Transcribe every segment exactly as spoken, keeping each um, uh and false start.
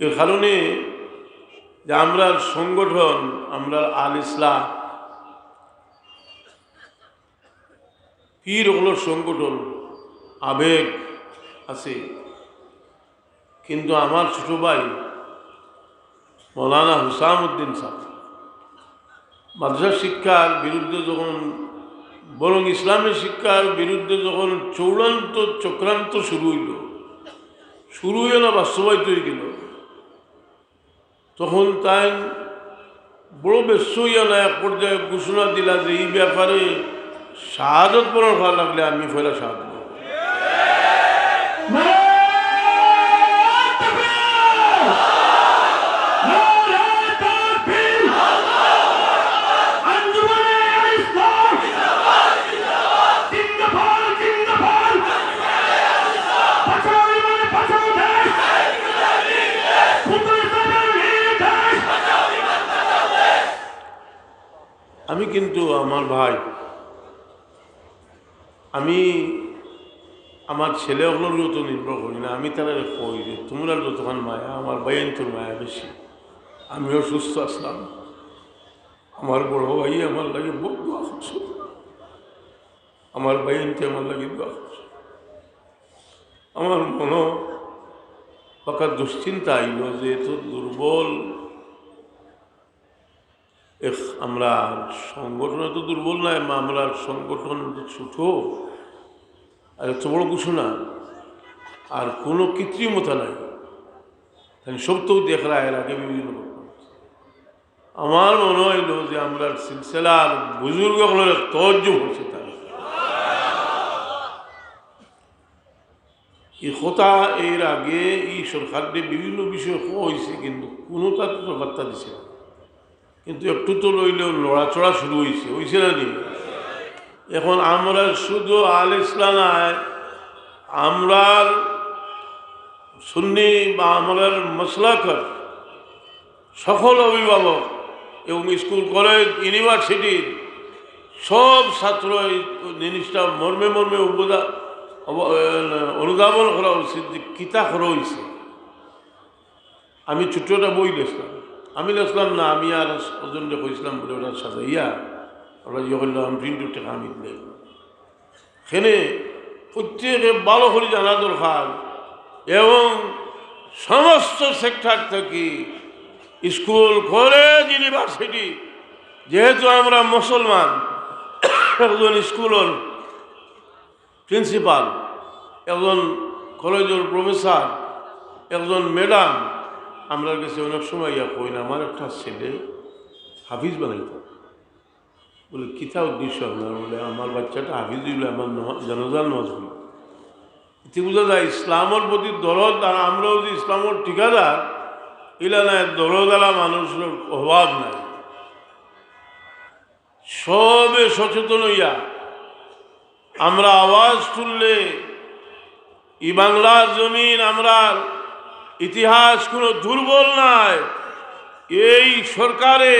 এর কারণে যে আমরার সংগঠন, আমরার আল ইসলাহ, পীর অকলর সংগঠন, আবেগ আছে, কিন্তু আমার ছোট ভাই মৌলানা হুসাম উদ্দিন সাহেব মাদ্রাসা শিক্ষার বিরুদ্ধে যখন, বরং ইসলামী শিক্ষার বিরুদ্ধে যখন চূড়ান্ত চক্রান্ত শুরু হইল, শুরু হইল না, বাস্তবায়িত হয়ে গেল, তখন তাই বড় ব্যস্ত হইয়া না এক পর্যায়ে ঘোষণা দিলা যে এই ব্যাপারে শাহাদত বরণ করা লাগলে আমি পয়লা শাহাদত বরণ। আমি কিন্তু আমার ভাই, আমি আমার ছেলে অকলর উপর তো নির্ভর করি না, আমি তারারে কই যে তোমরা যতখান মায়া, আমার ভাইয়াইন্তর মায়া বেশি। আমিও অসুস্থ আছলাম, আমার বড় ভাই আমার লাগি বহুত দোয়া করছে, আমার ভাইয়াইন্তে আমার লাগি দোয়া করছে। আমার মনো পাকা দুশ্চিন্তা আইল যে এত দুর্বল এক, আমরা সংগঠন তো দুর্বল নাই, মা, আমরা সংগঠন তো ছোট, আর এত বড় ঘোষণা, আর কোনো কৃত্রিমতা নাই। তাই সব তো দেখরা এর আগে বিভিন্ন রকম। আমার মনে হইল যে আমরা সিলসিলার বুজুর্গ অকলর এক তওয়াজ্জুহ হয়েছে তার। এই কথা এর আগে এই সরকারকে বিভিন্ন বিষয়ে কওয়া হয়েছে, কিন্তু কোনোটাতে তো বার্তা দিছে না। কিন্তু একটু তো লইলেও লড়াচড়া শুরু হয়েছে, হয়েছে না নি? এখন আমরা শুধু আল ইসলাম নাই, আমরার সুন্নি বা আমরার মাসলাকর সকল অভিভাবক এবং স্কুল, কলেজ, ইউনিভার্সিটির সব ছাত্র এই জিনিসটা মর্মে মর্মে উপদা-, অব-, এ, অনুধাবন করা উচিত যে কিতা করা হয়েছে। আমি ছোট্ট একটা বই লেখলাম, আমি লেখলাম না, আমি আর ওজনরে কইছিলাম বলে ওটা সাজাইয়া আমরা ইয়ে করলাম, প্রিন্ট উঠে আমি দিলাম। এখানে প্রত্যেকে ভালো করে জানা দরকার এবং সমস্ত সেক্টর থেকে, স্কুল, কলেজ, ইউনিভার্সিটি, যেহেতু আমরা মুসলমান, একজন স্কুলর প্রিন্সিপাল, একজন কলেজর প্রফেসর, একজন ম্যাডাম আমরার কাছে অনেক সময় ইয়া কইন, "আমার একটা ছেলে হাফিজ বানাইতাম।" বলে, "কিতা উদ্দেশ্য আপনার?" বলে, "আমার বাচ্চাটা হাফিজ হইলে আমার নমা-, জানাজার নামাজ হইল।" এতে বুঝা যায় ইসলামর প্রতি দরদ, আর আমরাও যে ইসলামর ঠিকাদার, ইলা নাই দরদ আলা মানুষর অভাব নাই। সবে সচেতন হইয়া আমরা আওয়াজ তুললে এই বাংলার জমিন, আমরার ইতিহাস কোনো দুর্বল নাই। এই সরকারে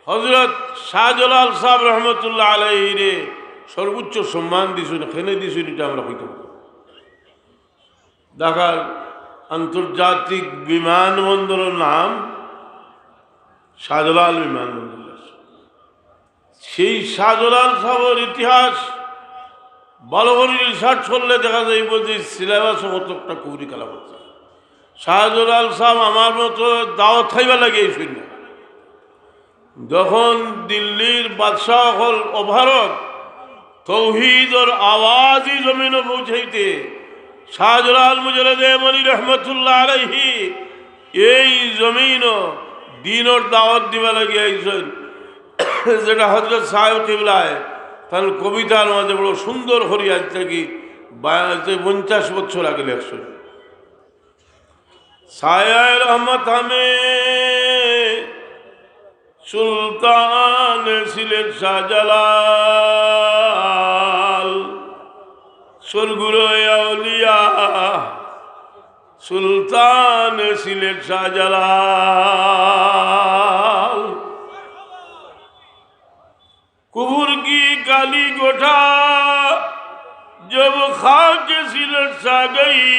হজরত শাহজালাল সাহেব রহমতুল্লাহ আলাইহিরে সর্বোচ্চ সম্মান দিছইন, কেনে দিছইন এটা আমরা কইতে পারি। ঢাকার আন্তর্জাতিক বিমানবন্দরের নাম শাহজালাল বিমানবন্দর। সেই শাহজালাল সাহেবের ইতিহাস ভালো করে রিসার্চ করলে দেখা যাইব যে সিলেবাস কতটা কুফরি কালাম আছে। শাহজালাল সাহেব আমার মতো দাওয়াত খাইবার লাগি আইছইন না। যখন দিল্লির বাদশাহ অকল অভারত তৌহিদর আওয়াজই জমিনো পৌঁছাইতে শাহজালাল মুজাররদে ইয়ামানি রহমতুল্লাহ আলাইহি এই জমিনো দ্বীনর দাওয়াত দিবার লাগি আইছইন, যেটা হজরত সাহেব কিবলায় তান কবিতার মাঝে বড় সুন্দর করি আজ থাকি বা-, পঞ্চাশ বছর আগে লেখছইন। ছায়ায় রহমত হামে সুলতান সিলেট শাহজালাল, সরগুরো আউলিয়া সুলতান সিলেট শাহজালাল। کفر کی کالی گٹھا جب خاک سلٹ سا گئی،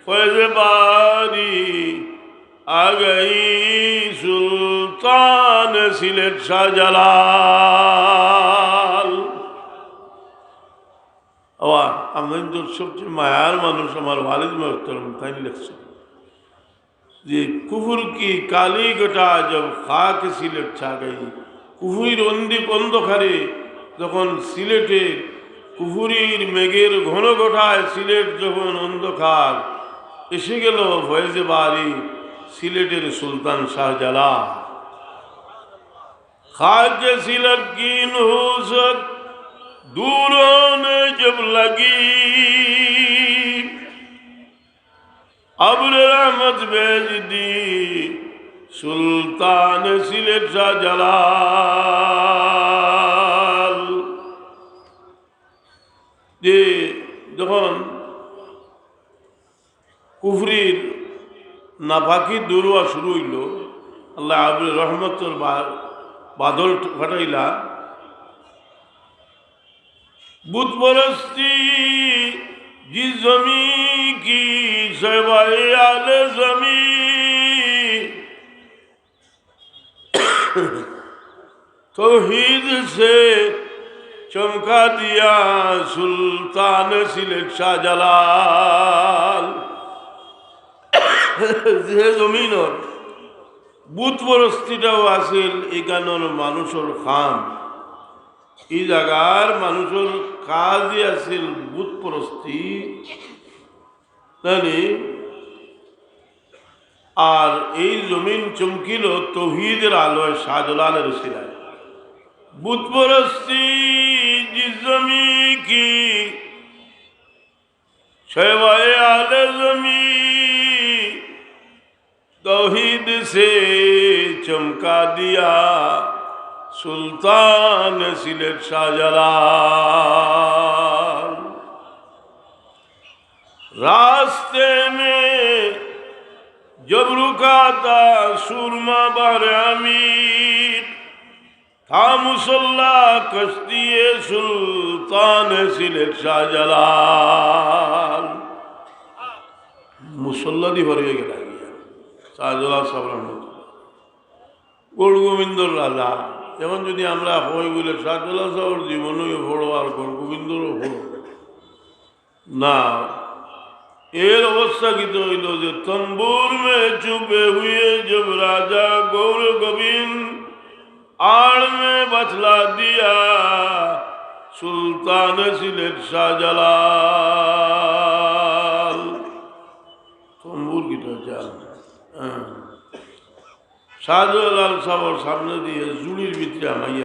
ফয়েজে বারি আ গই সুলতান সিলেট শাহজালাল। আবার আমরার সবচেয়ে মায়ার মানুষ আমার ওয়ালিদ মোহতরম, তাইন লেখছইন যে কুফর কি কালি ঘটা জব খাক সিলেট ছা গই। কুফরির অন্ধিক অন্ধকারে যখন সিলেটে কুফরির মেঘের ঘন ঘটায় সিলেট যখন অন্ধকার, এসে গেল ফয়েজে বারি সিলেটের সুলতান শাহজালাল। خاک سلک کی نحوست دور ہونے جب لگی، ابر رحمت بھیج دی সুলতান সিলেট শাহজালাল। যে যখন কুফরির নাপাকি দূর হওয়া শুরু হইল, আল্লাহ আবুল রহমতর বা-, বাদল পাঠাইলা। بت پرستی جس زمین کی شیوائے اہل زمین، توحید سے چمکا دیا سلطان সিলেট শাহজালাল। যে জমিনর বুত পরস্তিটাও আছিল, ইখানর মানুষর খাম, ই জাগার মানুষর কাজই আছিল বুত পরস্তি। জানি, আর এই জমিন চমকিল তৌহিদের আলোয় শাহজালালের উসিলায়। بت پرستی جس زمین کی شیوائے اہل زمین، توحید سے چمکا دیا سلطان সিলেট শাহজালাল। راستے میں جب رکا تھا سرمہ بحر عمیق، تھا مصلی کشتی سلطان সিলেট শাহজালাল। মুসল্লা দি ভরিয়া গেলা গিয়া শাহজালাল সাহেব রহমতুল্লাহ। গৌর গোবিন্দর রাজা। এখন যদি আমরা কই বুলে শাহজালাল সাহেবর জীবনী পড়ো আর গৌর গোবিন্দরও পড়ো, না, এর অবস্থা কিতা হইল যে তম্বুর মে চুপে হুয়ে জব রাজা গৌর গোবিন্দ আড় মে বাতলা দিয়া সুলতান সিলেট শাহজালাল। তম্বুর কিতা চাল, হ্যাঁ। শাহজালাল সাহেবর সামনে দিয়ে জুড়ির ভিতরে হামাইয়া